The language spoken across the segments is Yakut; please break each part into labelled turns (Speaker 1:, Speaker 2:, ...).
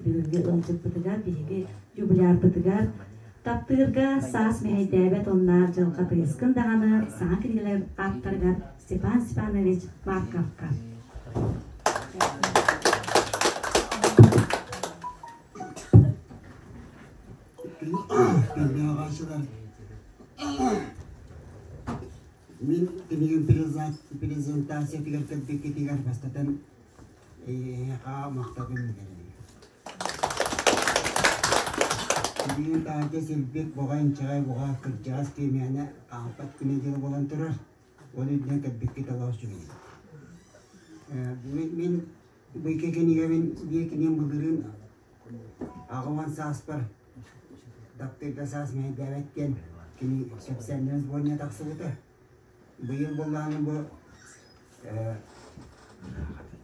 Speaker 1: Бүгүҥҥү ыалдьыппытыгар биһиги юбилярбытыгар таптыырга саас мэһэйдээбэт оннаар дьылҕа тыйыскын даҕаны саҥа кинигэлэр ааптарыгар Степан Степанович Марковка.
Speaker 2: Күндү Мин кинигим презентациятыгар кэлбиккитигэр бастатан эйиэхэ махтабын биллэрэбин. Бүгүн таһырдьа силбик боҕо инчэҕэй буҕа кырдьаҕас киэмээнэ хаампат күнэ дьыл буолан турар. Ол үрдүнэн кэлбиккит олох үчүгэй. Мин бу икки кинигэбин биир кинигэм былырыын 80 сааспар таптыырга саас мэһэйдээбэт диэн кини кэпсээннэрин сборнига тахсыбыта. Быйыл буоллаҕына бу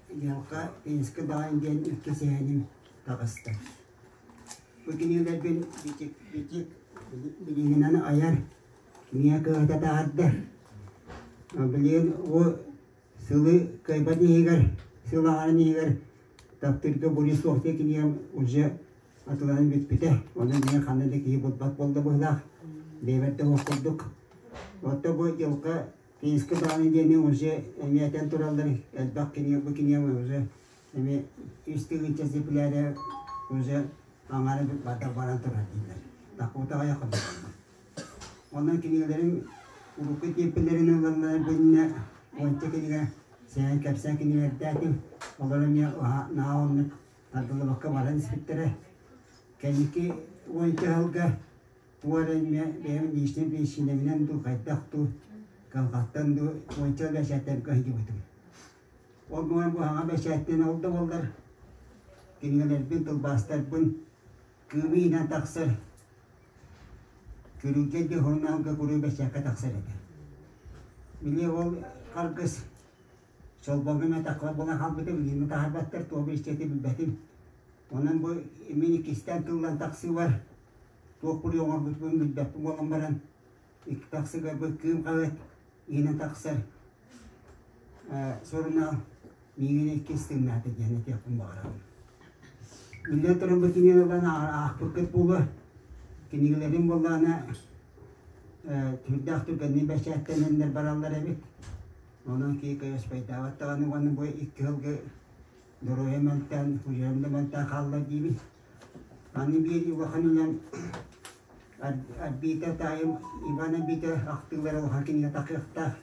Speaker 2: Елка Пинскэ даҕан диэн икки сэһэним таҕыста. Бу кинигэлэрбин бичик бичик билигинэн айар миэ кыһата таһаарда. Билигин бу сылы кыайбат иһигэр, сыл аҥарын иһигэр таптыырга буруй суох диэн кинигэм уже атыланан бүппүтэ. Онон миэхэ ханна да киһи булбат буолла быһыылаах. Бэйэбэр да суох курдук. Оттон бу дьылга Финскэ даҕаны диэни уже эмиэ этэн тураллар. Элбэх кинигэ бу кинигэм уже эмиэ 3 тыһыынча экземпляре уже аҥара барда баран турар дииллэр. Такуутаҕа якын. Онон кинигэлэрим урукку тиэппэлэрин ылаллар биннэ уонча кинигэ сэһэн кэпсээн кинилэрдээтим. Олор эмиэ наһаа оннук тардыллыбакка баран испиттэрэ. Кэнники уонча сылга туох эрэ эмиэ бэйэм личнэй причинэбинэн дуу, хайдах дуу, кыһалҕаттан дуу уонча бэчээттэргэ сылдьыбытым. Ол гынан бу саҥа бэчээттэн ол да буоллар кинигэлэрбин, тылбаастарбын кыымы иинэн тахсар Күрүлгэ диэн сурунаалга куруук бэчээккэ тахсар этэ. Били ол харгыс Чолбоҥҥо эмэ таххыбат буолан хаалбыта, билигин таһаарбаттар, туох билсиэтэ билбэтим. Онон бу мин иккистээн тыллан тахсыыбар туох буруйу оҥорбутун билбэппин буолан баран, икки тахсыыга бу Кыым хаһыат иһинэн тахсар сурунаал миигин иккис тыыннаата диэн этиэхпин баҕарабын. Биллэн туран бу кинигэни ылан аахпыккыт буолуо. Кинигэлэрим буоллаҕына сүрдээх түргэнник бэчээттэнэннэр бараллар эбит. Онон киһи кыайыспайдаабат даҕаны уонна бу икки сылга доруобуйа мөлтөөн, удьуорум да мөлтөөн хаалла диибин. Аны биир улахан үлэм Арбита таайым Иван Арбита ахтыылара улахан кинигэ тахыахтаах.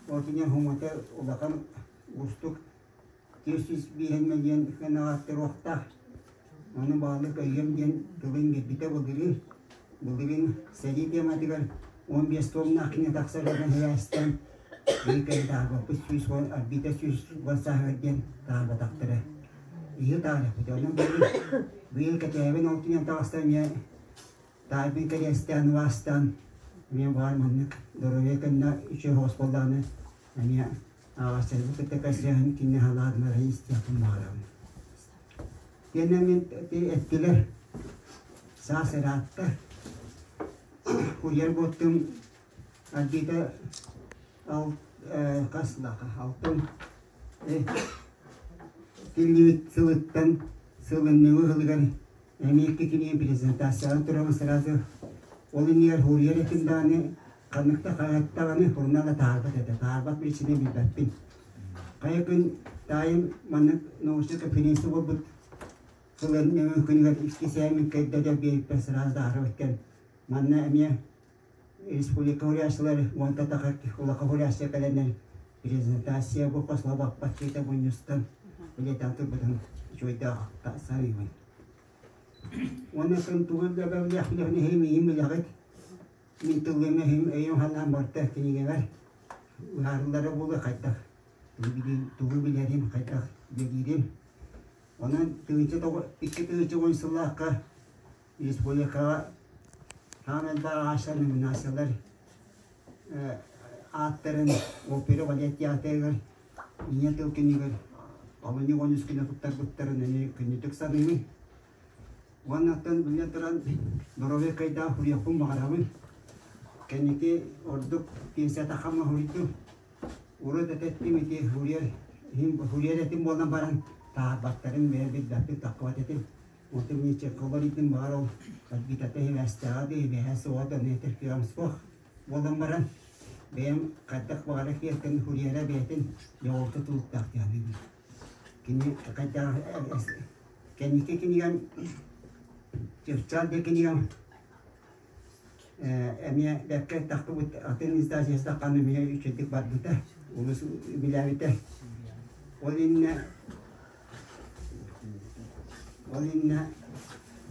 Speaker 2: Ол кинигэ хомута улахан уустук 405 диэн ынаҕаттыруохтаах. Ону баалык өйүөм диэн тылын биэрбитэ былырыын. Былырыын сэрии тематыгар 15 томнаах кинигэ тахсар гынан сибээстээн биир кэлин таһаарбаппыт 110 арбита 110 сааһыгар диэн таһаарбатахтара. Иһи таһаарыахпыт. Онон быйыл быйыл кэтээбин ол түнэн таҕыста эмиэ таайбын кэриэстээн убаастаан эмиэ баар маннык доруобуйа кэннэ үчүгэй соҕус буоллаҕына эмиэ ааҕааччыларбын кытта көрсүһэн кинини халаатымарайын истиэхпин баҕарабын. Диэнэ мин эттилэр саас ыраатта курьер буоттум арбита ал хас лаха алтын тиллибит сылыттан сылынныбы сылыгар эмиэ икки кинигэ презентацияҕа турабын сразу ол иннигэр курьер этим даҕаны ханнык да хаһыат даҕаны сурунаал да таһаарбат этэ таһаарбат причина билбэппин хайа күн таайым маннык научнай конференция буолбут сылын нөҥүө күнүгэр икки сээмин кэйдэ биэрбиппэр сразу таһаарбыт манна эмиэ республика хуляшылар уонта тахар улахан хуляшча кэлэннэр презентация бу хос лабаппат мунньустан билетан турбутун үчүгэйдээх саныыбын Уонна сын тугу да бэлиэхпин иһим иһим билэҕит. Мин тыллыам иһим өйүм халаан барда кинигэбэр. Ыһаарылара буолуо хайдах. Тугу билэрим, хайдах үлэлиирим. Онон 2010 сыллаахха республикаҕа хаан элбэх аҕааччылар номинациялар ааттарын опера балет театрыгар Ийэ тыл күнүгэр олунньу 13 күнэ туттарбыттарын эмиэ күннүтүк саныыбын. Уонна оттон биллэн туран доруобуйа кыайдаах суруйуохпун баҕарабын. Кэнники ордук пенсия тахамма суруйдум. Урут этэттим ити суруйар, суруйар этим буолан баран таһаарбаттарын бэйэ билбэппин таххыбат этим. Онтон миэчэккэ баар ол Альбитата хибээстээҕэ да хибээһэ суоҕа да ону этэр кыаҕым суох буолан баран бэйэм хайдах баҕара киэртэн хуриера бэйэтин дьоҕурта тулуктаах диэн кини хайдах кэнники кинигэн Чыпчаал диэн кинигэм эмиэ бэркэ таххыбыт атын издательствохханы эмиэ үчүгдүк барбыта олус билээбитэ ол иннэ Ол иннэ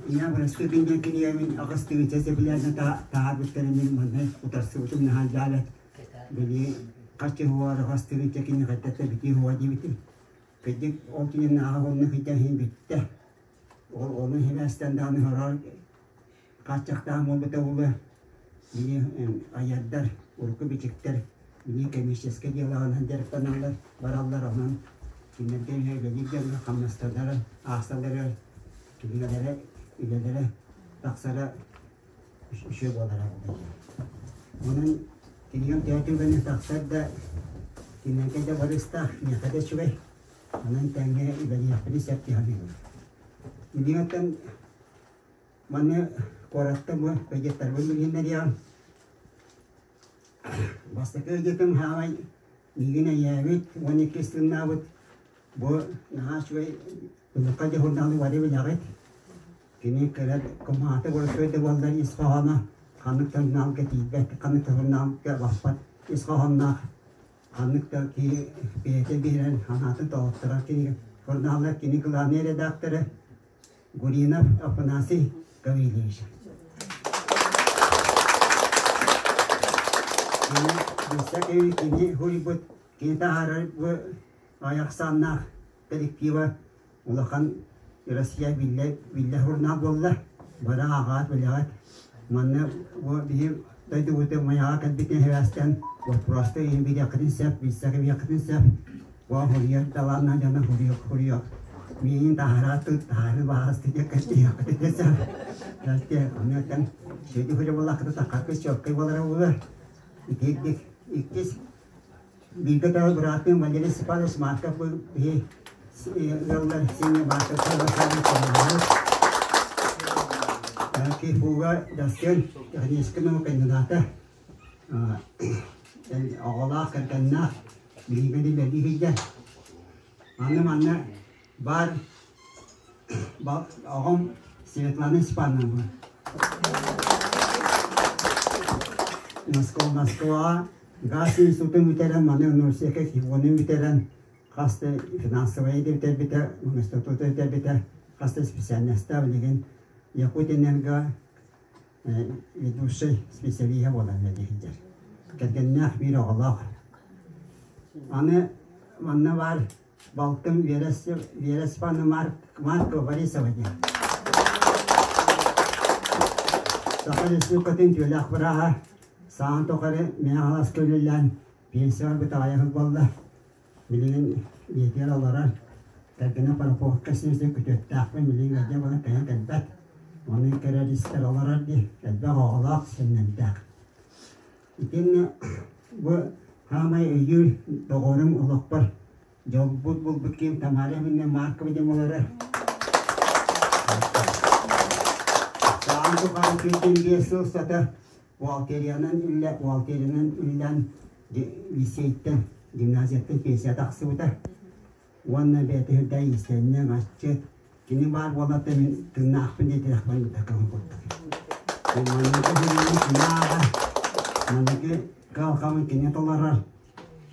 Speaker 2: ийэ бырастыытын диэн кинигэбин аҕыс тыһыынча сөбүлээн таһаарбыттарын мин манна утарсыбытым наһаа дьаалат. Били хас чыһуа аҕыс тыһыынча кини хайдах да битии хуа диэбитим. Кырдьык ол кинини ааҕа онно сылдьан иһин бүттэ. Ол ону сибээстэн даҕаны сороор хааччахтаах буолбута буолуо. Били айардар, урукку бичиктэр били коммерческай дьыалаҕынан дьарыктаналлар, бараллар онон кинилэргэ эмиэ үлэлиир дьоҥҥо хамнасталлара, аахсаллара, кинигэлэрэ, үлэлэрэ тахсара үчүгэй буолара буолуо. Онон кинигэм төһө түргэнник тахсар да кинилэргэ да барыстаах, миэхэ да үчүгэй. Онон тэҥҥэ үлэлиэхпин сөп дии саныыбын. Билигин Манна куоракка бу ыйыттарбын билиһиннэриэҕим. Бастакы ыйытым хаамай миигин өйөөбүт уонна иккис тыыннаабыт бу наһаа үчүгэй Улукка дьоһуннаалы бары билэҕит. Кини кыра кумааты боростуой да буоллар ис хоһооно ханнык да сурунаалга тиийбэт, ханнык да сурунаалга баппат ис хоһоонноох ханнык да киһи бэйэтэ биэрэн санаатын толотторор кинигэ. Сурунааллар кини главный редактора Гуринов Афанасий Гаврильевич. Кини кини хуйбут, кини таһаарар бу айахсааннаах коллектива улахан Россия биллэ биллэ журнал буолла. Бары ааҕаат билэҕит. Манна бу биһи дойдубутун майаҕа кэлбитин сибээстэн вопростар иһин билиэххитин сөп, билсэ билиэххитин сөп. Бу хуруйар талааннаах дьоно хуруйуох хуруйуох миигин таһараат таһаары баҕарасты диэк кэстиһиэххитин сөп. Кэлтэ онуоттан сүдү хуруй буоллаххыта сахаркы чёккай буолара буолар. Итирдик иккис бииргэ төрөөбүт быраатым Валерий Степанович Марков биһи ыаллар сиҥҥэ Марковтар КИФУга Дастыан техническэй наука кандидата оҕолоох кэргэннээх билиҥҥэ бэлии сылдьар. Аны манна баар оҕом Светлана Степановна. Москва, Москваҕа газ институтун бүтэрэн, маны университекка ХИФУну бүтэрэн, хас да финансовай да бүтэрбитэ, институту бүтэрбитэ, хас да специальностаах билигин Якутэнерго ведущай специалиһа буолан үлэлии сылдьар. Кэргэннээх биир оҕолоох. Аны манна баар балтым Вера, Вера Степановна Марк, Маркова Борисова диэн. Саха Республикатын түөлээх бырааһа саҥа тухары Мэҥэ Хаҥаласка үлэлээн пенсияҕа бытаҕайа буолла. Билигин ийэтигэр олорор, кэргэнэ парковка сиргэ күтүөттээхпин билигин ыалдьа буолан кэлэн кэлбэт. Ону көрөр-истэр олорор дии, элбэх оҕолоох, сэннэрдээх. Итиннэ бу хаамай өйүүр доҕорум олохпор дьолбут булбут киһим Тамара Ивановна Маркова диэн олорор. Саан тухары күүтэн 5 сыл устата бухгалтериянан үллэ, бухгалтериянан үллэн лицейтэн, гимназияттан пенсия тахсыбыта. Уонна бэйэтэ үрдэ иистэнньэҥ, асчыт. Кини баар буоллар мин тыыннаахпын диэтирэхпин такым курдук. Маныгы хүнүнү кини ааҕар, маныгы кыалҕабын кини толорор.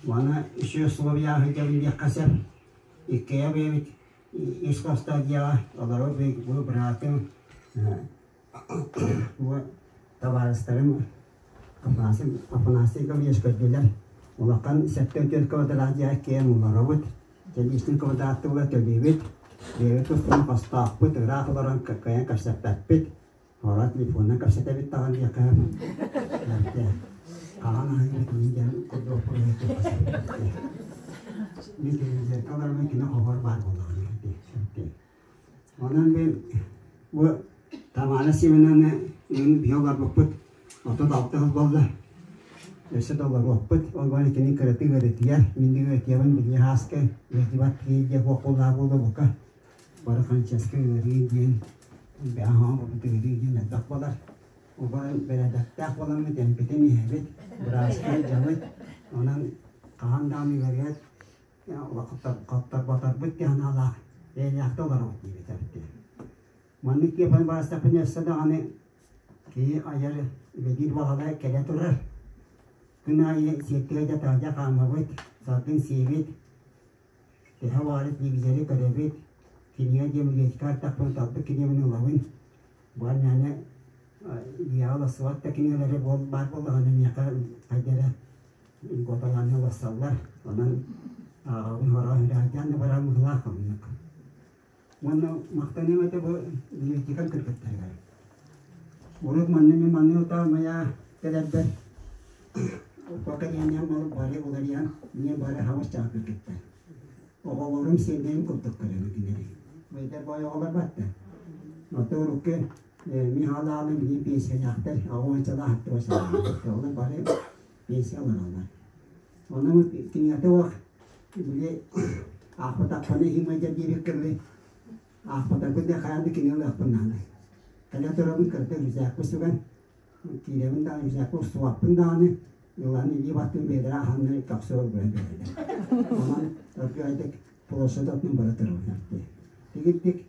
Speaker 2: Маны үчүгэй условияҕа сылдьабын диэххэ сөп. Иккиэ бэйэбит үс хостоох дьиэҕэ олорор бу быраатым Бу табаарыстарым Афанасий, Афанасий Гаврильевич көрдүлэр. Улахан 74 квадрат дьиэ киэн олоробут. Жилищный квадраттыга төлүүбүт. Бэйэбит тустан хостоохпут, ыраах олорон кыайан көрсөппөппүт. Хора телефонунан кэпсэтэбит даҕаны диэххэ хаҕан аһыыбыт мин диэн курдук Мин телевизорга олороммун кини хоһугар баар буоллаҕына. Онон мин бу Тамара Семеновна биһи олорбуппут 36 сыл буолла. Өссө да олоруохпут. Ол бары кини кыратык ыарытыйар. Мин да ыарытыйабын билии ааска ыалдьыбат киһи диэх буоллаах буолуо бука. Бары хроническай ыарыы диэн бэҕэһээ буолбут ыарыы диэн элбэх буолар. Убай бэрээдэктээх буоламмыт эмпитин иһэбит, бырааска илдьэбит. Онон хаһан даҕаны ыарыйат хотторботорбут диэн санаалаах бэйэлээхтэ олоробут диэбит эбит. Маннык диэпэн барыстахпын өссө даҕаны киһи айар үлэлиир баҕала кэлэ турар. Күн аайы сиэттигэ да таһырдьа хаамабыт, салгын сиибит, төһө баҕарар телевизоры көрөбүт, кинигэ диэн библиотека артахпын талбыт кинигэбин ылабын. Бу мээнэ дьиэҕэ уларсыбат да кинигэлэри баар буоллаҕына миэхэ хайда эрэ льготалааны уларсаллар. Онон ааҕабын хороон үрэйдээн да баран быһыылаах оннук. Уонна махтаныам этэ бу библиотекам кыргыттарыгар. Урут манна мин манна утаа мая кэлэрбэр поколениям бары уларыйан мне бары хабыс чаҕа кыргыттар. Оҕолорум сиэннэрим курдук көрөбүн кинилэри. Бэйдэр бой оҕолор батта. Ото урукку Михалаалым билин пенсиялаахтар, оҕончалаах аттыбасалаахтар. Олор бары пенсия олороллор. Онон кинигэте ох били аахпатахпына иһимэдьэ диэбиккэ аахпатарбын да хайаан да кинигэ ылыахпын наада. Кэлэ турабын кырата рюкзакпын сүгэн киирэбин даҕаны рюкзакпын устубаппын даҕаны ылан илии баттым бэйэлэрэ аһаннар көхсө ылбыра биэрэллэр. Онон өргөйдүк площадь атын бара турабын. Тигирдик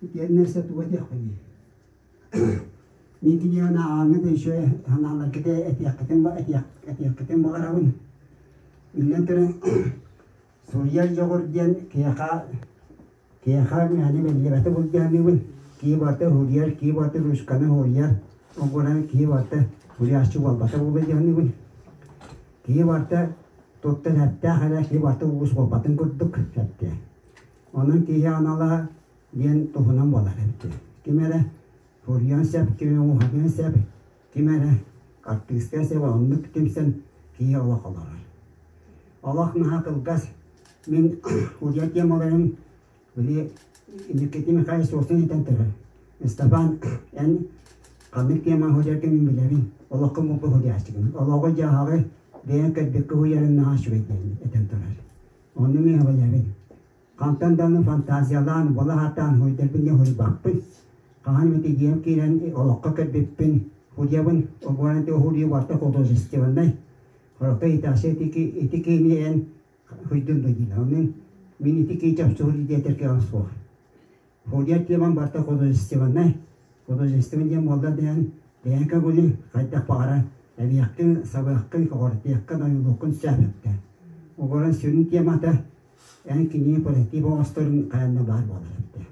Speaker 2: итиэннэ өссө тугу этиэхпиний? Мин кинигэни ааҥҥы да үчүгэй санааларгыта этиэххитин этиэххитин баҕарабын. Биллэн туран, суруйар дьоҕур диэн киһиэхэ киһиэхэ мээнэ биллибэти былдьаһыныыбын. Киһи барыта уһуйар, киһи барыта ручканы уһуйар, оҥорон киһи барыта суруйааччы буолбата буолуо диэхниибин. Киһи барыта туттан эптээх эрэ, киһи барыта уус буолбатын курдук эптиэ. Онон киһи анала диэн туһунан буолар эбит. Ким эрэ суруйуон сөп, ким эрэ уһатыан сөп, ким эрэ артыыстыан сөп, оннук түмсэн киһи олох олорор. Олох наһаа кылгас. Мин уруйа темаларын били Никита Михайлович суостун этэн турар. Степан, эн ханнык тема уһуйаргын мин билэбин. Олоххо муҥку уһуйааччыгын. Олоҕу-дьаһаҕы бэйэҥ көрбүккэ уһуйарын наһаа үчүгэй диэн этэн турар. Онну мин билэбин. Хантан даҕаны фантазиялаан, буола сатаан уһуйдарбын диэн уһуйбаппын. Хаһан эмит идеям киирэн олоххо көрбүппүн уһуйабын. Ол уһуйуу барыта художественнай. Хорото иташы ити киини эн хуйдун да диэн. Онон мин ити кии чопчу диэтэр кыаҕым суох. Хуйар темам барыта художественнай. Художественный диэн буолла диэн бэйэҥ көҥүлүҥ хайдах баҕарар эбиэххин, сабыаххын, көҕөрдүөххүн, ойуулуоххун сөп эбитэ. Олорон сүрүн темата эн кинини позитив оҥосторун хайаан да баар буолар эбитэ.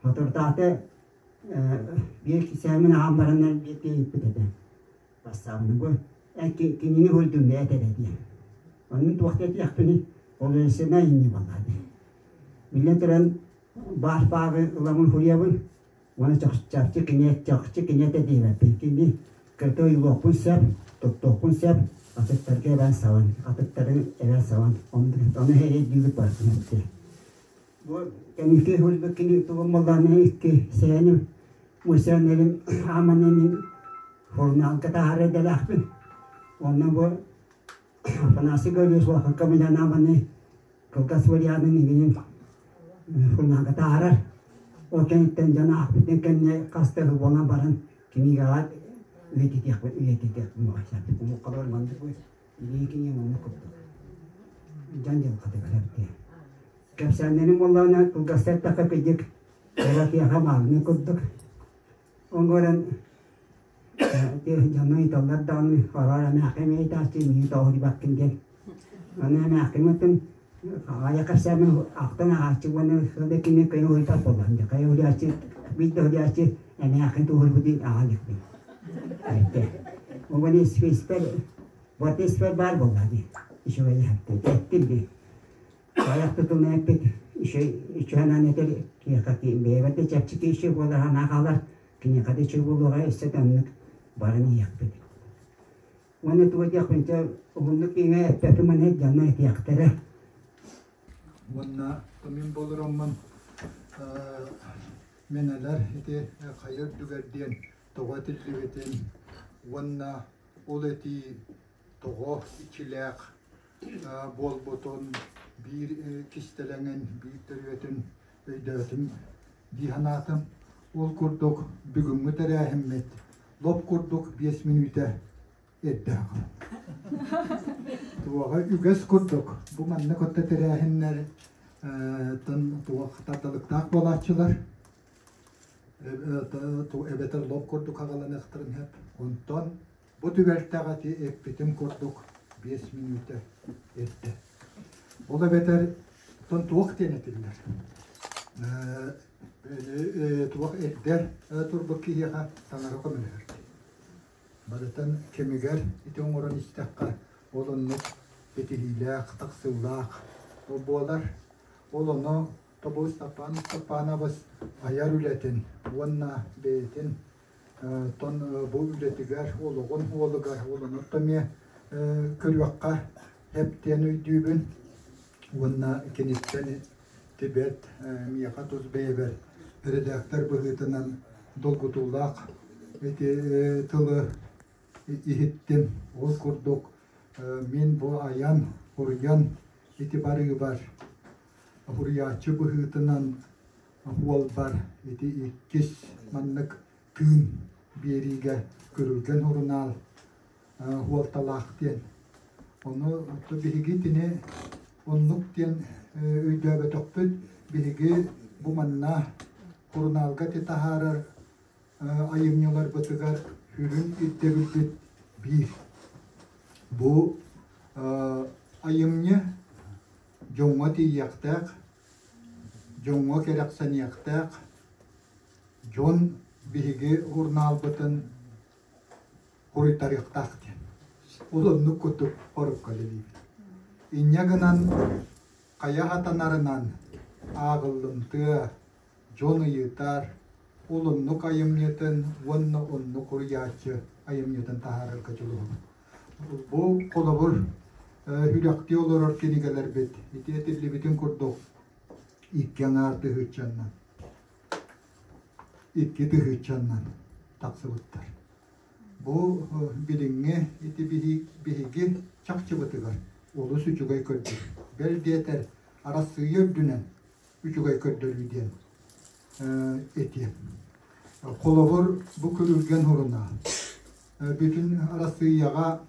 Speaker 2: Соторутааҕыта биир кисээмин аһаан бараннар биир киһи ыыппыт этэ. Бассаабыны бу кинини уһуйдум бэйэтэ эрэ диэн. Оннун туох да этиэхпиний, художественнай инни буоллаа дии. Биллэн туран, баар бааҕы ыламын суруйабын, уонна чахчы кини чахчы кини этэ диэбэппин. Кини кырата ойуулуохпун сөп, туттуохпун сөп, атыттарга эбэн сабан, атыттары эбэн сабан, ону эрэйдиибит барытын эттэ. Бу кэнники суруйбут кини тугум буоллаҕына икки сэһэним, бу сэһэннэрим ааманы мин Сурунаалга таһаарар идэлээхпин. Онно бу Афанасий Гаврилович Улаханка Милянабаны кылгас варианын иҥинин сурунаалга таһаарар. Ол кэнниттэн дьон аахпытын кэннэ хас да сыл буолан баран кинигэҕэ үйэтитиэхпин үйэтитиэхпин баҕарсаппыт. Муҥхалар маннык илии кинигэ маннык курдук. Дьон дьылҕатыгар эбитэ. Кэпсээннэрим буоллаҕына кылгастар эттэххэ кыдьык кыра киһиэхэ маарыныы курдук. Оҥорон дьону ыйыталлар даҕаны, хороор эмээххин ыйытааччы миигин тоҕо диэн. Аны эмээххин аҕайа кэпсээмин ахтан аҕааччы уонна сылда кини кыйа уһуйбат буоллаҕым дии. Хайа уһуйааччы биир да уһуйааччы эмээххин туһуйбутун аҕа иликпин. Эттэ. Уонна испэр вот испэр баар буоллаа дии. Үчүгэй эттим дии. Тайах тутуна эппит үчүгэй этэр киһиэхэ бэйэбэр да чэпчэки үчүгэй буолар санаа хаалар, киниэхэ да үчүгэй буолуоҕа өссө да оннук баран иһиэхпит. Уонна тугу этиэхпин чэ уһуннук иҥэ эппэппин маны дьоно этиэхтэрэ.
Speaker 3: Уонна мин болороммун мэнэлэр ити хайа үрдүгэр диэн тоҕо этиллибитин уонна ол этии тоҕо иччилээх буолбутун. Биир кистэлэҥин, биир төрүөтүн өйдөөтүм дии санаатым. Ол курдук бүгүҥҥү тэрээһиммит лоп курдук 5 мүнүүтэ эрдэ Туоҕа үгэс курдук бу маннык отто тэрээһиннэр туох тардалыктаах буолааччылар эбэтэр лоп курдук аҕаланыахтарын сөп. Онтон бу түбэлтэҕэ ити эппитим курдук 5 мүнүүтэ эрдэ. Ол эбэтэр тон туох диэн этиллэр? Туох эрдэ турбут киһиэхэ таҥара көмөлөһөр. Барытын кэмигэр ити оҥорон истэххэ, ол оннук ситиһиилээх, тахсыылаах буолар. Ол ону Тобул Степан Степанович айар үлэтин уонна бэйэтин тон бу үлэтигэр, олоҕун уолугар, ол ону эмиэ көрүөххэ сөп диэн өйдүүбүн. Уонна киниттэн Тибет миэхэ тус бэйэбэр эрэдээктэр быһыытынан долгутуулаах ити тылы иһиттим. Ол курдук мин бу айан, хуруйан ити барыыбар хуруйааччы быһыытынан уолбар ити иккис маннык тыын биэриигэ Күрүлгэн сурунаал уолталаах диэн. Ону биһиги итини оннук диэн өйдөөбөтөхпүт. Биһиги бу манна сурунаалга ити таһаарар айымньыларбытыгар сүрүн ирдэбилбит биир. Бу айымньы дьоҥҥо тиийиэхтээх, дьоҥҥо кэрэхсэниэхтээх, дьон биһиги сурунаалбытын Хуруйтарыахтаах диэн. Ол оннук курдук орукка үлэлиибит. Инньэ гынан хайа хатанарынан ааҕыллымтыа, дьон ыйытар, ол оннук айымньытын уонна оннук уруйааччы айымньытын таһаарарга дьулуһабыт. Бу холобур сүрэхтии олорор кинигэлэрбит ити этиллибитин курдук икки аҥаар тыһыынчаннан 2 тыһыынчаннан тахсыбыттар. Бу билиҥҥи ити биһиги чахчыбытыгар олус үчүгэй көрдөрүү. Бэл диэтэр, Арассыыйа үрдүнэн үчүгэй көрдөрүү диэн этиэм. Холобур, бу Күрүлгэн сурунаал бүтүн Арассыыйаҕа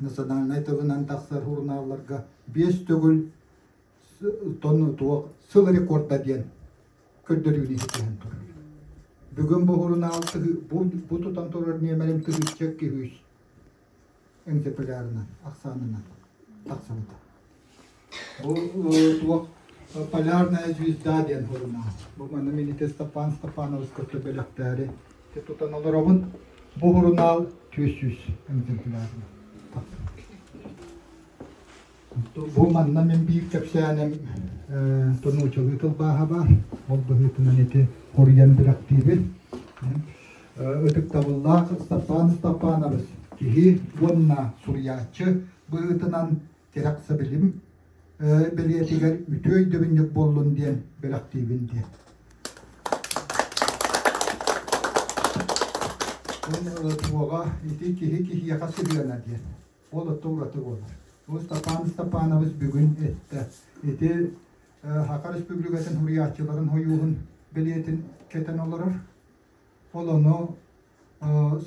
Speaker 3: национальнай тылынан тахсар сурунаалларга 5 төгүл туох сыл рекорда диэн көрдөрүүнү ситиһэн турар. Бүгүн бу сурунаал бу тутан турар нүөмэрим 1200 экземплярынан, ахсаанынан тахсыбыта. Бу туох Полярная звезда диэн сурунаал. Бу манна мините Степан Степанович кытта бэлэхтээри тутан олоробун. Бу сурунаал 400 экземплярынан тахсыбыт. Бу манна мин биир кэпсээним тонуучалыы тылбааһа баар. Ол быһыытынан ити хоруйан бэлэхтиибин. Ытыктабыллаах Степан Степанович киһи уонна суруйааччы быһыытынан кэрэхсэбилим бэлиэтигэр үтүө өйдөбүнньүк буоллун диэн бэлэхтиибин диэн. Туоҕа ити киһи киһиэхэ сыһыана диэн. Ол отто ураты буолар. Бу Степан Степанович бүгүн эттэ. Ити Саха Республикатын суруйааччыларын сойууһун бэлиэтин кэтэн олорор. Ол ону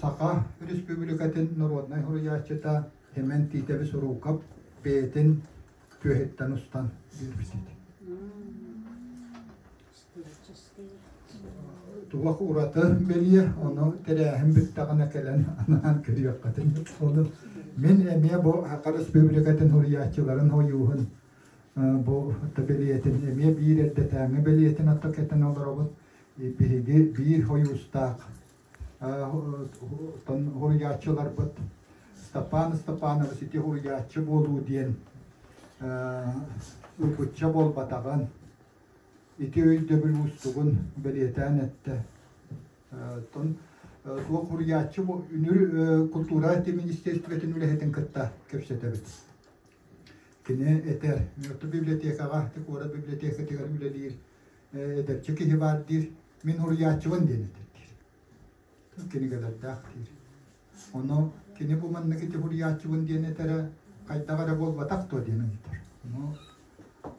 Speaker 3: Саха Республикатын народнай суруйааччыта Семен Титович Уруков бэйэтин түөһүттэн устан биэрбит. Туох ураты бэлиэ, ону тэрээһин бүттэҕинэ кэлэн анаан көрүөххүтүн. Ону мин эмиэ бу Саха Республикатын суруйааччыларын сойууһун бу бэлиэтин эмиэ биир эрдэтээҥи бэлиэтин атта кэтэн олоробут. Биһиги биир сойуустаах суруйааччыларбыт Степан Степанович ити суруйааччы буолуу диэн ылбычча буолбатаҕын Ити өйдөбүл уустугун бэлиэтээн эттэ. Оттон туох суруйааччы үнүр култуура министиэристибэтин үлэһитин кытта кэпсэтэбит. Кини этэр, Орто библиотекаҕа, куорат библиотекатыгар үлэлиир эдэрчи киһи баар диир, мин суруйааччыбын диэн этэр диир. Кинигэлэрдээх диир. Ону кини бу маннык ити суруйааччыбын диэн этэрэ хайдах эрэ буолбатах дуо диэн ыйытар. Ону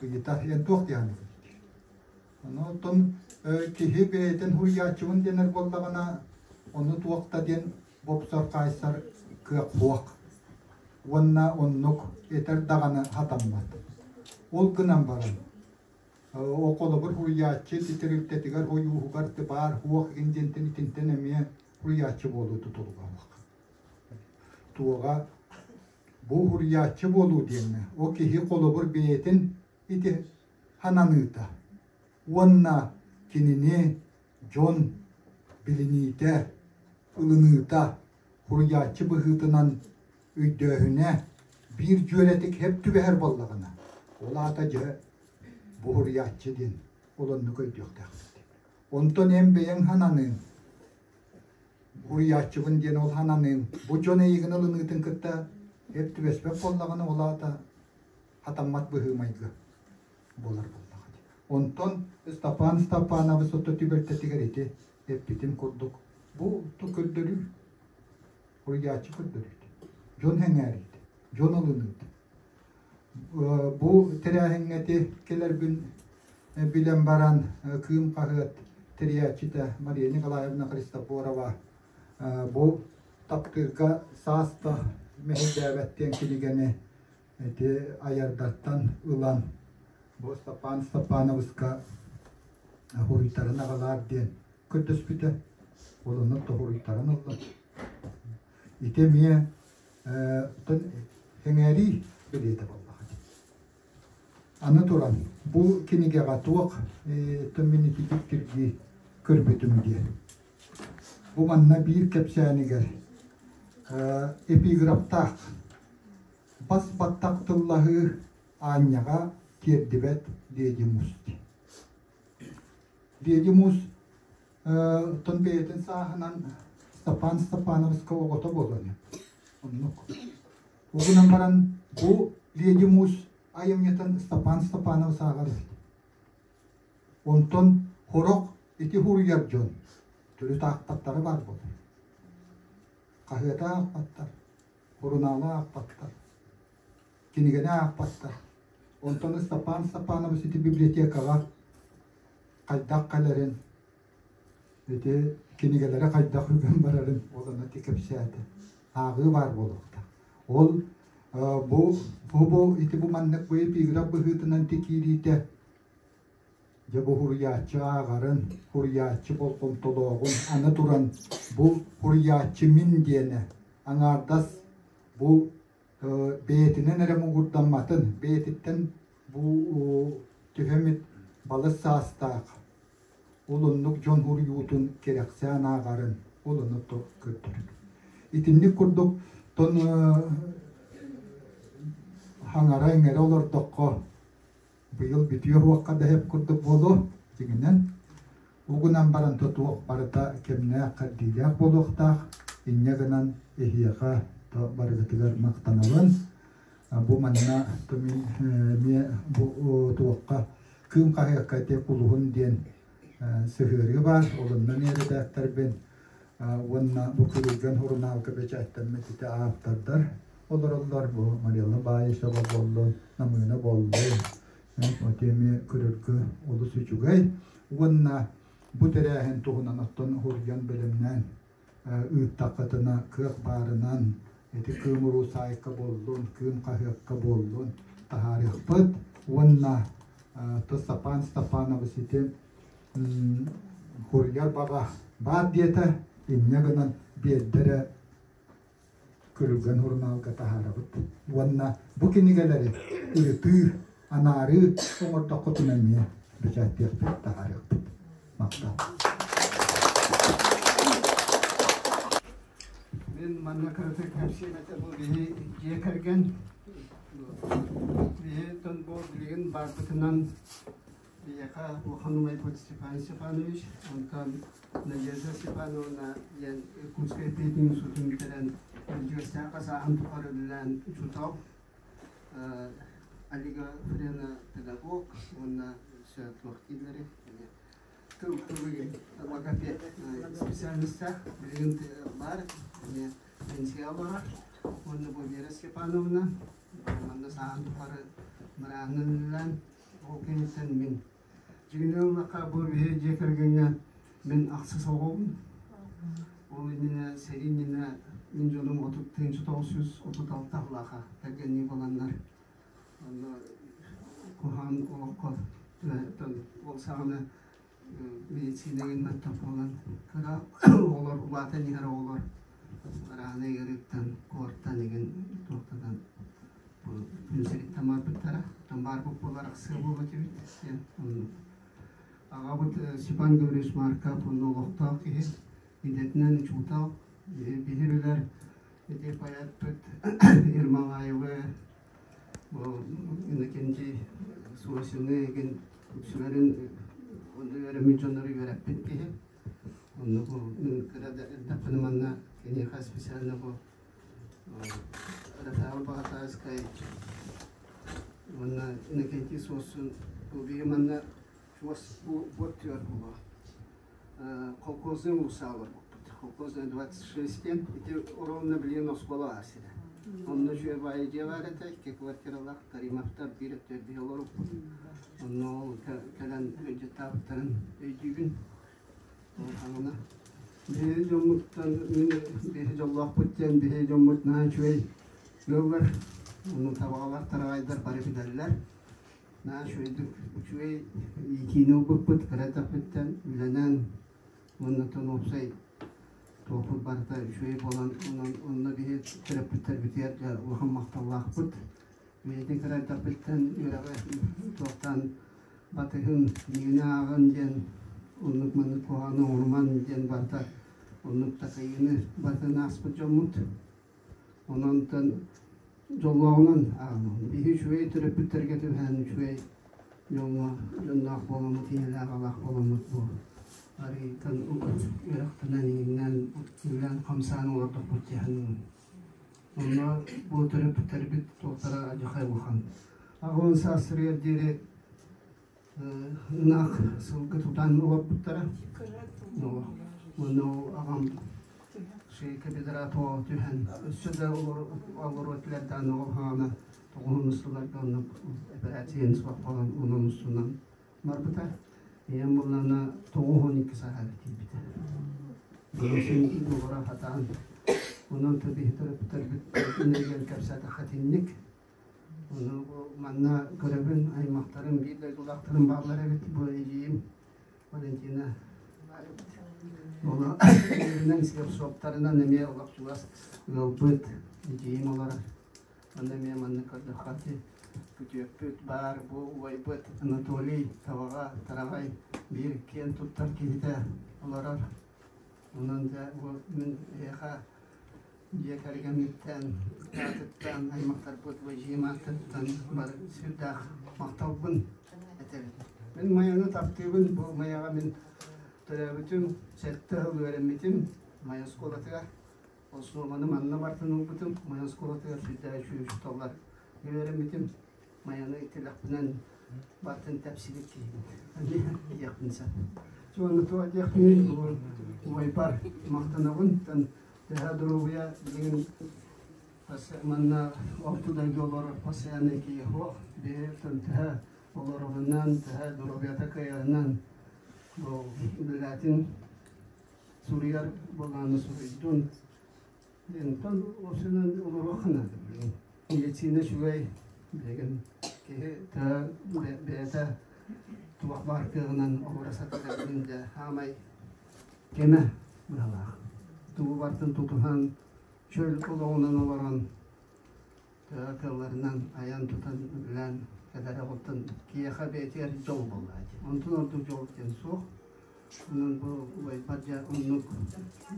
Speaker 3: Ыйытар, эн туох диэххиний? Ону оттон киһи бэйэтин суруйааччыбын диэнэр буоллаҕына, ону туох да диэн бопсор, хаайсар кыах суох. Уонна оннук этэр даҕаны сатаммат. Ол гынан баран, ол холобур суруйааччы тэрилтэтигэр ойууһугар баар суох игин диэнтэн итинтэн эмиэ суруйааччы буолуу тутулуга Туоҕа бу суруйааччы буолуу диэҥҥэ ол киһи холобур бэйэтин ити хананыыта уонна кинини дьон билиниитэ, ылыныыта суруйааччы быһыытынан өйдөөһүнэ биир дьүөрэтик сөп түбэһэр буоллаҕына, ол аата дьэ бу суруйааччы диэн ол оннук өйдүөхтээхпит. Онтон эн бэйэҥ хананыыҥ, суруйааччыбын диэн ол хананыыҥ, бу дьон эйигин ылыныытын кытта сөп түбэспэт буоллаҕына, ол аата хатаммат быһыы-майгы буолар буоллаҕа дии. Онтон Степан Степанович ото түбэлтэтигэр ити эппитим курдук бу көрдөрүү, суруйааччы көрдөрүүтэ, дьон сэҥээриитэ, дьон ылыныыта. Бу тэрээһиҥҥэ ити кэлэрбин билэн баран Кыым хаһыат тэрийээччитэ Мария Николаевна Христофорова бу таптыырга саас да мэһэйдээбэт диэн кинигэни ити айардартан ылан бу Степан Степановичка хуруйтаран аҕалаар диэн көрдөспүтэ. Ол онон тоһуруйтаран ылла. Ити эмиэ сэҥээрии бэлиэтэ буоллаҕа. Аны туран, бу кинигэҕэ туох мин ити дьиктиргии көрбүтүм диэн. Бу манна биир кэпсээнигэр эпиграфтаах бас баттах тыллаһыы аанньаҕа тиэрдибэт Леди Мус. Леди Мус тон бэйэтин сааһынан Степан Степановска оҕото буолан оннук. Ол гынан баран бу Леди Мус айымньытын Степан Степанов сааҕар Онтон сорох ити суруйар дьон төрүт аахпаттара баар буолар. Хаһыаты аахпаттар, сурунаалы аахпаттар, кинигэни аахпаттар. Онтон Степан Степанович ити библиотекаҕа хайдах кэлэрин, ити кинигэлэри хайдах үгэн барарын ол аны ити кэпсээтэ. Ааҕыы баар буолуохтаах. Ол бу бу ити бу маннык бу эпиграф быһыытынан ити киириитэ Дьэ бу суруйааччы ааҕарын, суруйааччы болҕомтолооҕун аны туран бу суруйааччы мин диэнэ аҥаардас бу бэйэтинэн эрэ муҥурдамматын, бэйэтиттэн бу түһэмит балыс саастаах ол оннук дьон суруйуутун кэрэхсээн ааҕарын ол ону көрдөрөр. Итинник курдук тон хаҥара-иҥэрэ олордоххо быйыл бүтүө уохха да сөп курдук буолуо дьиҥинэн. Угунан баран тутуох барыта кэмнээх-кэрдиилээх буолуохтаах. Инньэ гынан эһиэхэ барыгытыгар махтанабын. Бу манна мин эмиэ бу туохха Кыым хаһыакка ити кулуһун диэн сыһыарыы баар. Олунна эмиэ эрэдээктэрбин уонна бу Күрүлгэн сурунаалга бэчээттэммит ити ааптардар олороллор. Бу Марелла Баишева буоллун, Намыына буоллун. Ити эмиэ көрөргө олус үчүгэй. Уонна бу тэрээһин туһунан оттон уһуйан бэлэмнээн ыыттаххытына кыах баарынан ити Кыым уруу саайка буоллун, Кыым хаһыакка буоллун таһаарыахпыт. Уонна Степан Степанович ити Хуруйар баҕа баар диэтэ, инньэ гынан биэрдэ эрэ Күрүлгэн сурунаалга таһаарабыт. Уонна бу кинигэлэри ырытыы, анаарыы оҥордоххутуна эмиэ бэчээттиэхпит, таһаарыахпыт. Махтал.
Speaker 2: Мин манна кыратык кэпсиэм этэ бу биһи дьиэ кэргэн биһи бу билигин баарбытынан Биһиэхэ улахан убайбыт Степан Степанович, онтон Надежда Степановна диэн Иркутскай пединститутун бүтэрэн Дьүөстээх сааһын тухары үлэлээн учуутал, Алига Френа педагог уонна туох дииллэрий тыл логопед специальностаах билигин баар эмиэ пенсия олорор уонна бу Вера Степановна манна сааһын тухары быраанынан үлэлээн.
Speaker 4: Ол кэнниттэн мин дьиҥинэн ыллахха бу биһи дьиэ кэргэҥҥэ мин ахсыс оҕобун. Ол иннинэ сэрии иннинэ мин дьонум 30 936 сыллаахха кэргэннии буоланнар онно куһаҕан олоххо ол саҕана медицинэҕин мөлтөх буолан кыра оҕолор улаатан иһэр оҕолор араанай ыарыыттан куортан игин туохтатан күн сириттэн барбыттара оттон баарбыт буолар ахсыа буолбут эбит диэн аҕабыт Степан Гаврилович Марков онно олохтоох киһи идэтинэн учуутал биһи билэр ити поэтпыт Ермолаевы бу Иннокентий Сосины игин үксүлэрин онно үөрэммит дьоннору үөрэппит киһи. Онно бу мин кыра да эрдэхпинэ манна киниэхэ специально бу Рафаэл Баҕатааскай уонна Иннокентий Сосин бу биһи манна чугас бу буот түгэр буолуо. Колхозный уулусса олорбуппут. Колхозная 26 диэн ити ровно билигин оскуола баар сирэ. Онно үчүгэй баайы дьиэ баар этэ, икки квартиралаах Каримовтар биир өттүгэр биһи олорбуппут. Онно ол кэлэн ыалдьыттаабыттарын өйдүүбүн. Ол хаҥана. Биһи дьоммуттан мин биһи дьоллоохпут диэн биһи дьоммут наһаа үчүгэй ыаллар. Ону табаҕалар, тараҕайдар бары билэллэр. Наһаа үчүгэйдик үчүгэй иитиини ылбыппыт кыра эрдэхпиттэн үлэнэн уонна уопсай туохпут барыта үчүгэй буолан онон онно биһи төрөппүттэрбитигэр дьэ улахан махталлаахпыт. Бэйэтин кыра эрдэхпиттэн үөрэҕи туохтаан батыһын, миигини ааҕын диэн оннук маннык куһаҕаны оҥоруман диэн барыта оннук такайыыны барытын ааспыт дьоммут. Онон дьоллооҕунан ааҕынабын. Биһи үчүгэй төрөппүттэргэ түбэһэн үчүгэй дьоҥҥо дьонноох буоламмыт, ийэлээх аҕалаах буоламмыт бу арыйтан үөрэхтэнэн иҥинэн үлээн хамсаан олордохпут дии Онно бу төрөппүттэрбит туохтара адьахай улахан. Аҕабын саастарыгар диэри ынах сылгы тутан олорбуттара. Уонна ол аҕам шейка бедра тоҕо түһэн өссө да олоруо этилэр даҕаны ол хаана тоҕуһун сылларга оннук операцияны суох буолан онон устунан барбыта. Ийэм буоллаҕына 92 сааһыгар тиийбитэ. Син олоро сатаан онон биһи төрөппүттэрбит иннигэр кэпсээтэххэ итинник. Ону манна көрөбүн аймахтарым биир дойдулаахтарым бааллар эбит бу эдьиийим Валентина Ону суоптарынан эмиэ олох чугас ыалбыт эдьиийим олорор. Онно эмиэ маннык көрдөххө күтүөппүт баар бу убайбыт Анатолий Табаҕа Тараҕай биир киэн туттар киһитэ олорор. Онон дьэ бу мин эһиэхэ дьиэ кэргэммиттэн, аатыттан, аймахтарбыт эдьиийим аатыттан бары сүрдээх махталбын этэбин. Мин Майаны таптыыбын, бу Майаҕа мин төрөөбүтүм, 7 сыл үөрэммитим Майа оскуолатыгар. Основаны манна бартын ылбытым, Майа оскуолатыгар сүрдээх үчүгэй учууталлар үөрэммитим. Майаны тилэхпинэн бартын тэпсибит киһибин диэхпин сөп. Уонна туох диэхпиний, убайбар махтанабын. Төһө доруобуйа билигин манна орто дойду олорор постоянный киһи суох. Биһи төһө олорорунан, төһө доруобуйата кыайарынан бу үлэлээтин суруйар буолааны суруйдун. Онтон осунан олоруохха наада билигин. Медицина үчүгэй билигин киһи төһө бэйэтэ туох баар кыаҕынан олоро сатыыр билигин дьэ хаамай кэмэ быһалаах. Тугу барытын тутуһан, чөл олоҕунан олорон, төһө кыалларынан айан-тутан үлэлээн кэлэр оҕоттон киһиэхэ бэйэтигэр дьол буоллаҕа дии. Онтон ордук дьол диэн суох. Онон бу убайбар дьэ оннук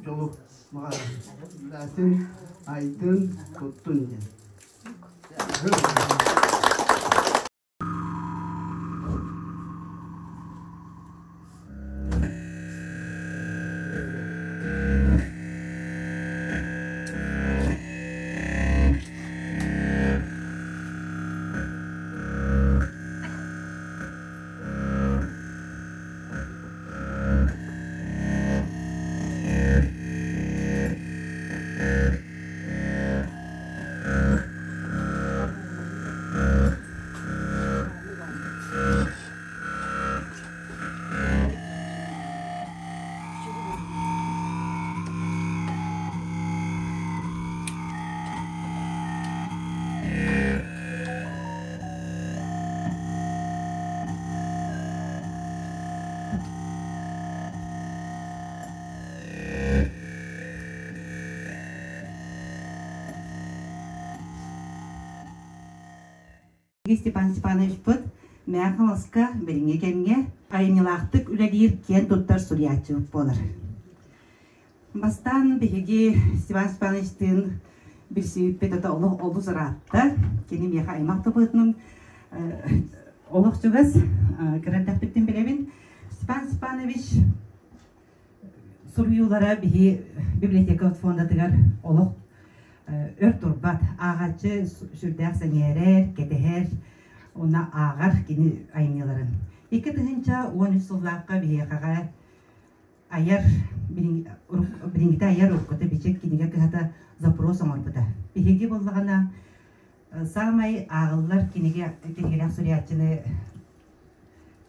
Speaker 4: дьолу баҕарабын. Үлээтин, айдын, туттун диэн.
Speaker 5: Степан Степановичпыт Мэҥэ Хаҥаласка билиҥҥи кэмҥэ айымньылаахтык үлэлиир киэн туттар суруйааччыбыт буолар. Бастаан биһиги Степан Степановичтыын билсибиппит ата олох олус ыраатта. Кини миэхэ аймах да быһыытынан олох чугас кыра эрдэхпиттэн билэбин. Степан Степанович суруйуулара биһи библиотека фондатыгар олох өр турбат. Ааҕааччы сүрдээх сэҥээрэр, кэтэһэр, уонна ааҕар кини айымньыларын. 2013 сыллаахха биһиэхэҕэ айар билиҥҥитэ айар уруккута бичик кинигэ кыһата запрос оҥорбута. Биһиги буоллаҕына саамай ааҕыллар кинигэ кинигэлээх суруйааччыны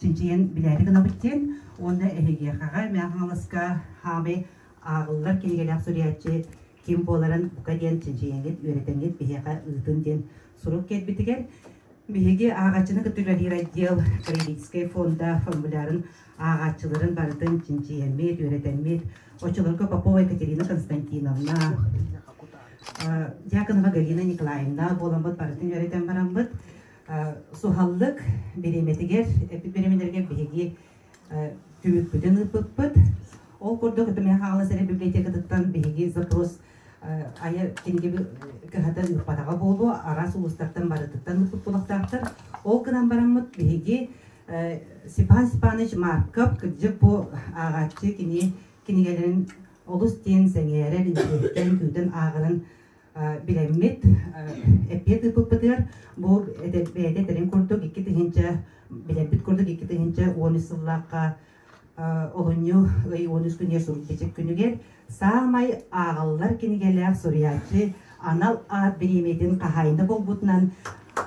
Speaker 5: чинчийэн билээри гынабыт диэн уонна эһигиэхэҕэ Мэҥэ Хаҥаласка хаамай ааҕыллар кинигэлээх суруйааччы ким буоларын бука диэн чинчийэҥҥит, үөрэтэҥҥит биһиэхэ ыытын диэн сурук кэлбитигэр биһиги ааҕааччыны кытта үлэлиир отдел краеведическай фонда формулярын ааҕааччыларын барытын чинчийэммит, үөрэтэммит. Оччолорго Попова Екатерина Константиновна, Дьяконова Галина Николаевна буоламмыт барытын үөрэтэн бараммыт суһаллык бириэмэтигэр, эппит бириэмэлэригэр биһиги түмүкпүтүн ыыппыппыт. Ол курдук Мэҥэ Хаҥалас эрэ библиотекатыттан биһиги запрос айар кинигэ кыһата ыыппатаҕа буолуо, араас улуустартан барытыттан ыыппыт буолуохтаахтар. Ол гынан бараммыт биһиги Степан Степанович Марков кырдьык бу ааҕааччы кини кинигэлэрин олус диэн сэҥээрэр, интириэһиргээн күүтэн ааҕарын билэммит эппиэт ыыппыппытыгар бу бэйэтэ этэрин курдук 2000 билэрбит курдук 2013 сыллаахха олунньу ый 13 күнүгэр сурук-бичик күнүгэр саамай ааҕыллар кинигэлээх суруйааччы анал аат бириэмийэтин хаһаайына буолбутунан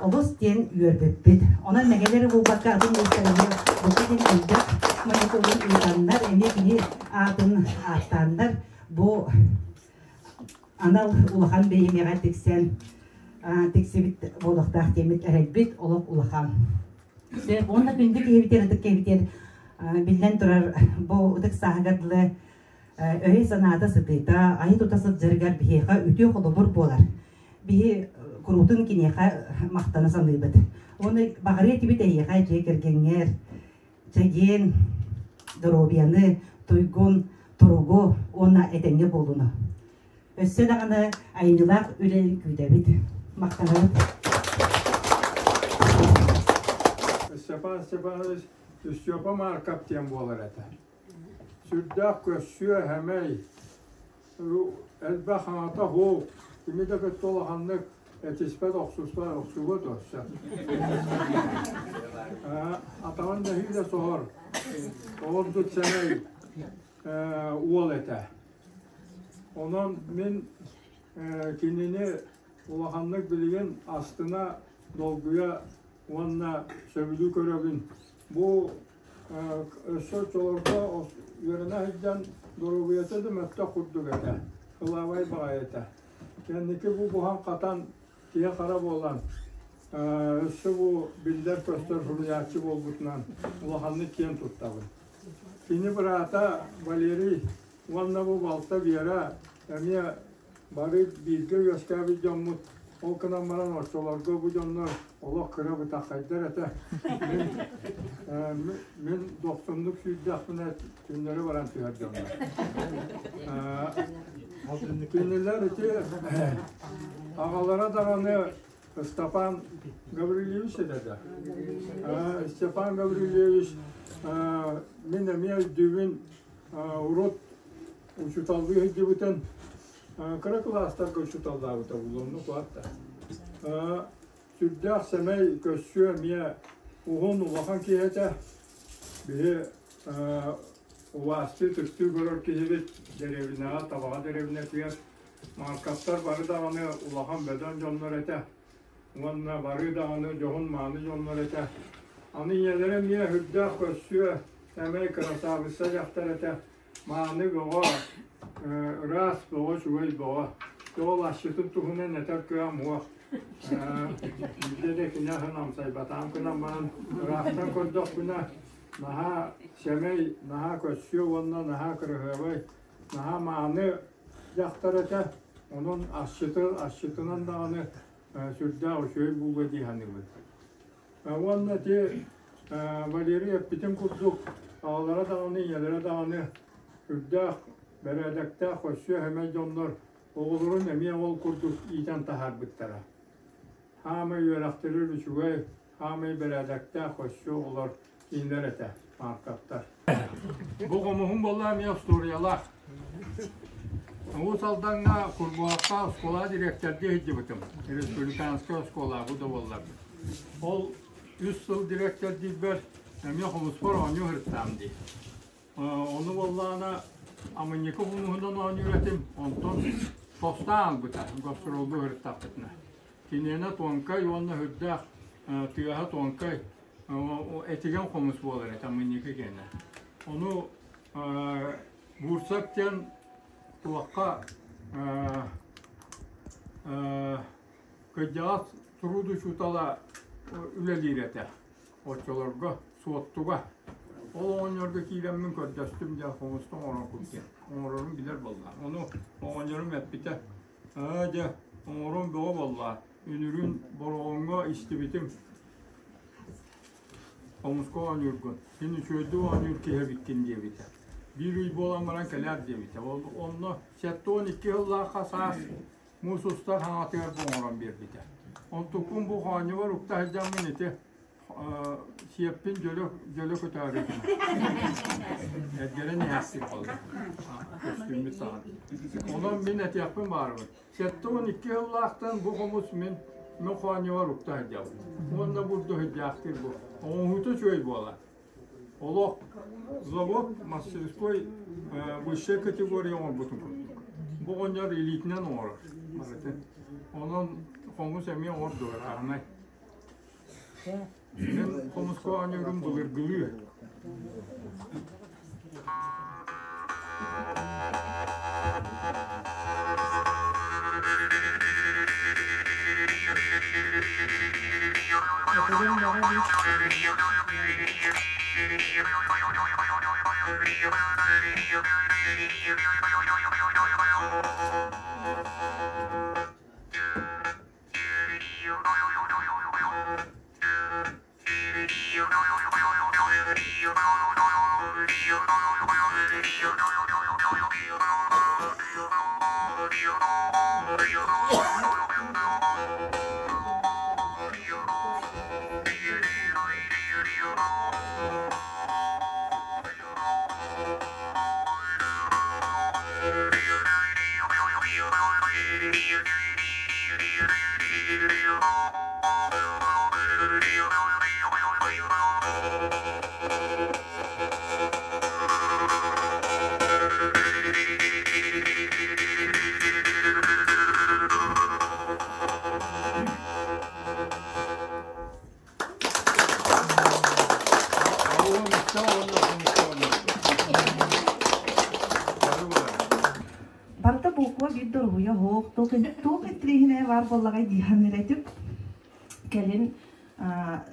Speaker 5: олус диэн үөрбүппүт. Онон мэҥэлэри булбакка атын улуустарга бука диэн элбэх мониторун ыытаннар эмиэ кини аатын ааттааннар бу анал улахан бириэмийэҕэ тиксэн тиксибит буолуохтаах диэммит эрэлбит олох улахан. Уонна күндү киһибитигэр ытык киһибитигэр биллэн турар бу ытык сааһыгар дылы өйө-санаата сытыыта, айы тута сылдьарыгар биһиэхэ үтүө холобур буолар. Биһи куруутун киниэхэ махтана саныыбыт. Уонна баҕарыа этибит эйиэхэ дьиэ кэргэҥҥэр чэгиэн доруобуйаны, туйгун туругу уонна этэҥҥэ буолууну. Өссө даҕаны айымньылаах үлэни күүтэбит. Махтанабыт.
Speaker 6: Степан Степанович Степа Марков диэн буолар этэ. Сүрдээх көрсүө, сэмэй, элбэх аҥата суох, кими да кытта улаханнык этиспэт, охсуспат, охсубат өссө. Атаҕын нэһиилэ соһор, олордут сэмэй уол этэ. Онон мин кинини улаханнык билигин астына, долгуйа уонна сөбүлүү көрөбүн. Бу өссө оччолорго үөрэнэ сылдьан доруобуйата да мөлтөх курдук этэ, кылаабай баҕайы этэ. Кэнники бу буһан-хатан киһи-хара буолан, өссө бу биллэр-көстөр суруйааччы буолбутунан улаханнык киэн туттабын. Кини быраата Валерий уонна бу балта Вера эмиэ бары бииргэ үөскээбит дьоммут. Ол гынан баран оччолорго бу дьоннор олох кыра бытаххайдар этэ. Мин, мин дохсуннук сүүрдэхпинэ түннэри баран түһэр дьоннор. Кинилэр ити аҕалара даҕаны Степан Гаврильевич этэ да. Степан Гаврильевич мин эмиэ өйдүүбүн урут учууталлыы сылдьыбытын кыра кылаастарга учууталлаабыта булуомну куатта. Сүрдээх сэмэй көссүө эмиэ уһун улахан киһи этэ. Биһи убаастыы түстүү көрөр киһибит дэриэбинэҕэ Табаҕа дэриэбинэтигэр Марковтар бары даҕаны улахан бөдөҥ дьоннор этэ уонна бары даҕаны дьоһун-мааны дьоннор этэ. Аны ийэлэрэ эмиэ сүрдээх көссүө, сэмэй кырасаабысса дьахтар этэ. Мааны бөҕө, ыраас бөҕө, үчүгэй бөҕө. Ол асчытын туһунан этэр кыам уох. Биирдэ да кини аһын амсайбатаҕым гынан баран, ыраахтан көрдөхпүнэ, наһаа сэмэй, наһаа көссүө уонна наһаа кыраһыабай, наһаа мааны дьахтар этэ. Онон асчыты, асчытынан даҕаны сүрдээх үчүгэй буолуо дии саныыбын. Уонна ити Валерий эппитин курдук, аҕалара даҕаны, ийэлэрэ даҕаны үрдээх, бэрээдэктээх, өссө сэмэй дьоннор оҕолорун эмиэ ол курдук иитэн таһаарбыттара. Хаамай үөрэхтэрин үчүгэй, хаамай бэрээдэктээх өссө оҕолор кинилэр этэ, Марковтар. Бу хомуһун буолла эмиэ остуоруйалаах. Уус Алдаҥҥа Курбуһахха оскуола дириэктэрдии сылдьыбытым. Республиканскай оскуола бу да буолларбыт. Ол үс сыл дириэктэрдиирбэр эмиэ хомуспар оонньуу сырыттаам дии. Ону буоллаҕына Амынньыкы хомуһунан оонньуур этим, онтон тостаан ылбыта гастроллуу сырыттахпытына. Киниэнэ туонкай уонна сүрдээх тыаһа туонкай этигэн хомус буолар этэ Амынньыкы киэнэ. Ону Буурсап диэн туохха кырдьаҕас труд учуутала үлэлиир этэ. Оччолорго Суоттуга. Ол оҕонньорго киирэммин көрдөстүм дьэ хомуста оҥорон курдук. Оҥорорун билэр буолла. Ону оҕонньорум эппитэ, ээ дьэ оҥорон бөҕө буолла. Үнүрүүн Бороҕоҥҥо истибитим хомуска оонньуургун. Син үчүгэйдик оонньуур киһи эбиккин диэбитэ. Биир ый буолан баран кэлээр диэбитэ. Онно 72 сыллаахха саас муус устар хаҥатыгар бу оҥорон биэрбитэ. Онтуккун бу хоонньубар укта сылдьаммын ити сиэппин дьөлө дьөлө көтөөрү эргэрэн иһээхтик буолла. Көстүүммүт саҕана. Онон мин этиэхпин баарыбын. 72 сыллаахтан бу хомус мин мин хоонньубар укта сылдьабын. Уонна бурду сылдьаахтыыр бу. Оҥоһуута үчүгэй буолар. Олох завод мастерской высшей категория оҥорбутун курдук. Бу оҕонньор илиитинэн оҥорор барытын. Онон хомус эмиэ оҥордулар аһынай. Мин хомуска оонньуурум былыргылыы.
Speaker 7: Барыта буква биир доруһуйа оһох, туох интириэһинэй баар буоллаҕай дии саныыр этим. Кэлин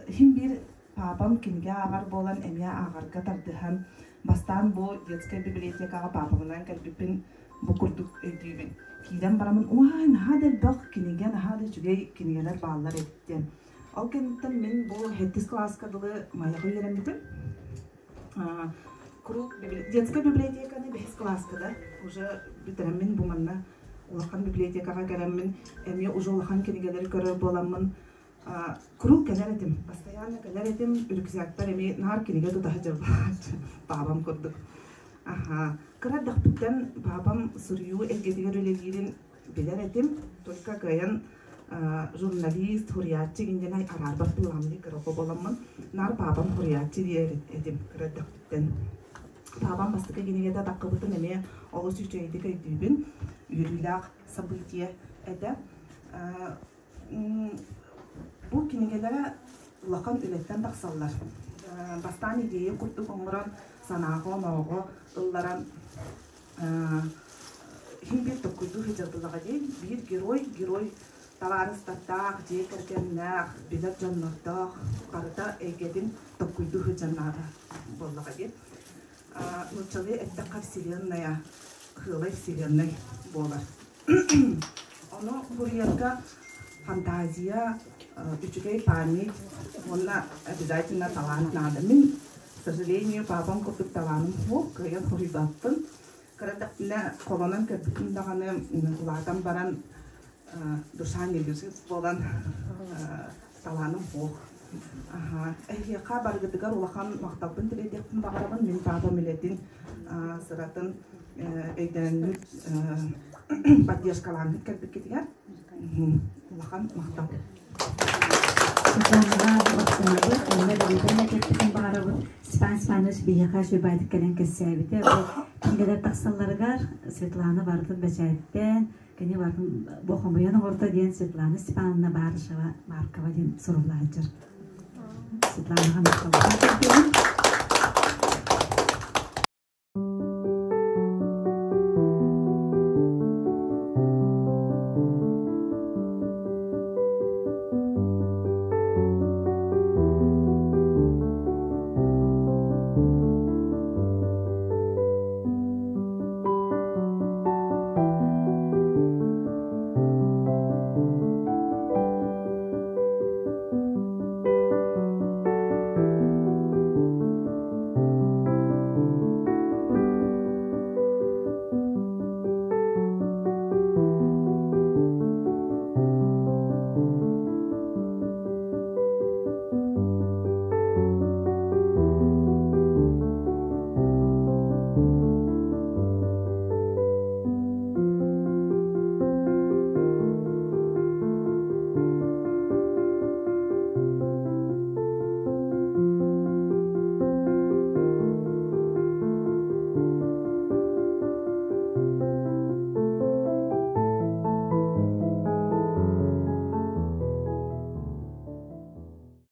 Speaker 7: иһин биир паапам кинигэ ааҕар буолан эмиэ ааҕарга тардыһан бастаан бу детскай библиотекаҕа паапабынан кэлбиппин бу курдук өйдүүбүн. Киирэн бараммын уай наһаа да элбэх кинигэ, наһаа да үчүгэй кинигэлэр бааллар эбит диэн. Ол кэнниттэн мин бу сэттис кылааска дылы Майаҕа үөрэммитим. Куруук детскай библиотеканы бэһис кылааска да уже бүтэрэммин бу манна улахан библиотекаҕа кэлэммин эмиэ уже улахан кинигэлэри көрөр буоламмын куруук кэлэр этим, постоянно кэлэр этим, рюкзактар эмиэ наар кинигэ тута сылдьар паапам курдук. Аха, кыра эрдэхпиттэн паапам суруйуу эйгэтигэр үлэлиирин билэр этим, только кыайан журналист, суруйааччы диэн араарбат буоламмын кыра буоламмын наар паапам суруйааччы диэр этим кыра эрдэхпиттэн. Паапам бастакы кинигэтэ таххыбытын эмиэ олус үчүгэйдик өйдүүбүн, үөрүүлээх событие этэ. Бу кинигэлэрэ улахан үлэттэн тахсаллар. Бастаан идея курдук оҥорон, санааҕа-онооҕо ылларан иһин биир толкуйдуу сылдьар диэн биир герой, герой табаарыстардаах, дьиэ кэргэннээх, билэр дьоннордоох, барыта эйгэтин толкуйдуу сылдьар наада буоллаҕа дии. Нууччалыы эттэххэ вселенная, кыылай вселенной буолар. Ону суруйарга Фантазия, үчүгэй память уонна обязательно талант наада. Мин, к сожалению, папам курдук талааным суох, кыайан суруйбаппын. Кыра эрдэхпинэ холонон көрбүтүм даҕаны, улаатан баран душа не лежит буолан талааным суох. Эһиэхэ барыгытыгар улахан махталбын тириэрдиэхпин баҕарабын. Мин папам үлэтин, сыратын өйдөөннүт, поддержкалаанныт кэлбиккитигэр улахан махтал.
Speaker 1: Светланаҕа махтанабыт, онно бэлиэтэн этиэхпитин баҕарабыт. Степан Степанович биһиэхэ сүбэдик кэлэн кэпсээбитэ. Бу кинигэлэр тахсалларыгар Светлана барытын бэчээттээн, кини барытын бу хомуйан оҥордо диэн Светлана Степановна Барышева Маркова диэн суруллааччыр. Светланаҕа махталбытын тиэрдэбин.